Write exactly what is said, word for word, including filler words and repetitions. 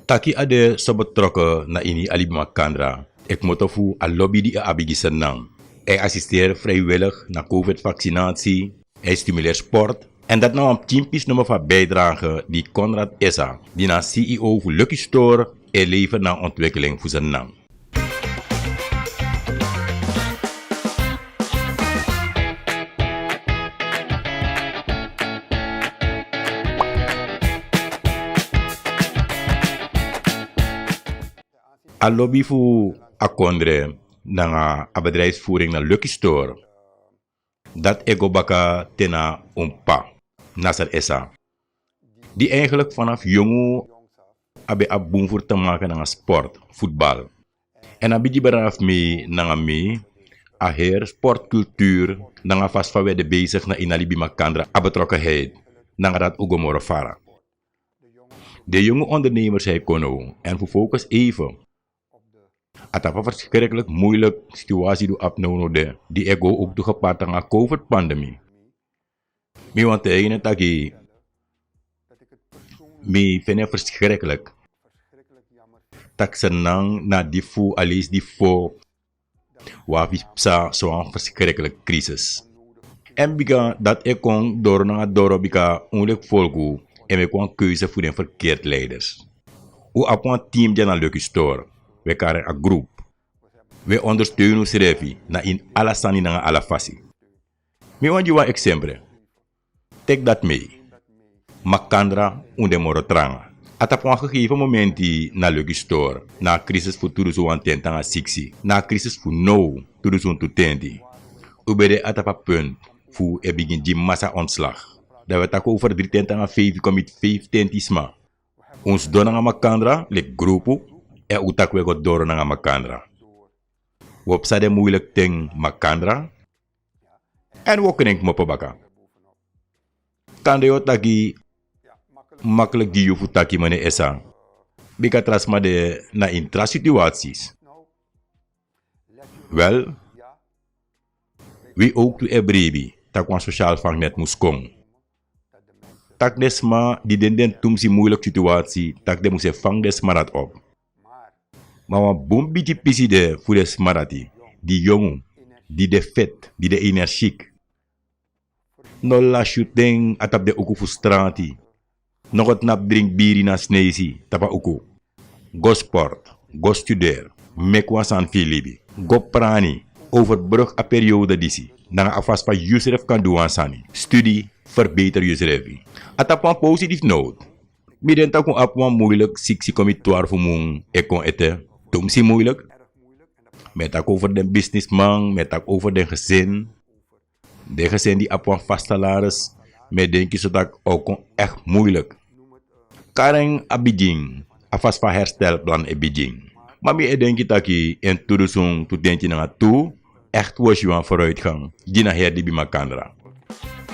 Taki a de so betrokken na ini a libi makandra, e kmoto fu a lobi di a abi gi Sranan. E assisteer vrijwillig na covid-vaccinatie, e stimuleer sport, en dat na wan pikin pisnummer fu a bijdrage di Conrad Essa, di na C E O fu Lucky Store, e lever na ontwikkeling fu Sranan. A lobi fu a kondre nanga a bedrijfsvoering na Lucky Store, dat e go baka te na un p'pa, Nasser Essa, di eigenlijk vanaf yongu a ben abi bun fu te maken nanga sport, voetbal. En a bigi brada fu mi nanga mi, a heri sportcultuur nanga fasi fa wi e de bezig na ini a libi makandra, a betrokkenheid nanga dat un go moro fara. Den yongu ondernemers san e kon now, en fu focus even a tapu a verschrikkelijk moeilijk situatie di un abi now, no de, di e go ook tu gepaard nanga covid-pandemie. Mi wani taigi unu taki mi feni en verschrikkelijk taki Sranan na di fu, a leisi di fu wi abi psa so wan verschrikkelijk crisis. En bika dat e kon doro nanga doro, bika un leki folku e meki wan keuze fu den verkeerd leiders. Un abi wan team di a na Lucky Store, wi e kari en a groep. Wi e ondersteun unsrefi na ini ala sani nanga ala fasi. Mi wani gi wan eksempre. Teki dati mee. Makandra un de moro tranga. A tapu wan gegeven momenti na Lucky Store, na a crisis fu tu dusun wanten nanga siksi, na a crisis fu now, tu dusun twintig, un ben de a tapu a punt fu e bigin gi masa ontslag. Dan wi e taki over dritenti nanga feifi kon miti feifitenti sma. Un sidon nanga makandra leki grupu, en un taki wi e go doro nanga makandra. Wi o psa den moeilijk ten makandra, en wi o kren kmopo baka. Kande yu o taki makkelijk gi yu fu taki, meneer Essa, bika tra sma de na ini tra situaties. Wel, wi ook tu e bribi taki wan sociaal vangnet mus kon. Taki den sma di de ini den tumsi moeilijk situatie, taki den mus e vang den sma dati op. Ma wan bun bigi pisi de fu den sma dati, di yongu, di de fit, di de energiek. No lasi yu ten a tapu den uku fu strati. No go tnapu dringi biri na sneisi tapu a uku. Go sport, go studeri, meki wan sani fu yu libi. Go prani, overbrug a periode disi nanga a fasi fa yusrefi kan du wan sani. Studi, verbeter yusrefi. A tapu wan positief note, mi denki tak' un abi wan moeilijk siksi kon miti twarfu mun e kon ete. Tumsi moeilijk. Mi e taki over den businessman, mi e taki over den gezin. Den gezin di abi wan vast salaris, mi e denki so tak' a o kon echt moeilijk. Kari en a bigin, a fasi fa herstelplan e bigin. Ma mi e denki taki ini tu dusun twintig nanga tu, echt wi o si wan vooruitgang gi na heri libi makandra.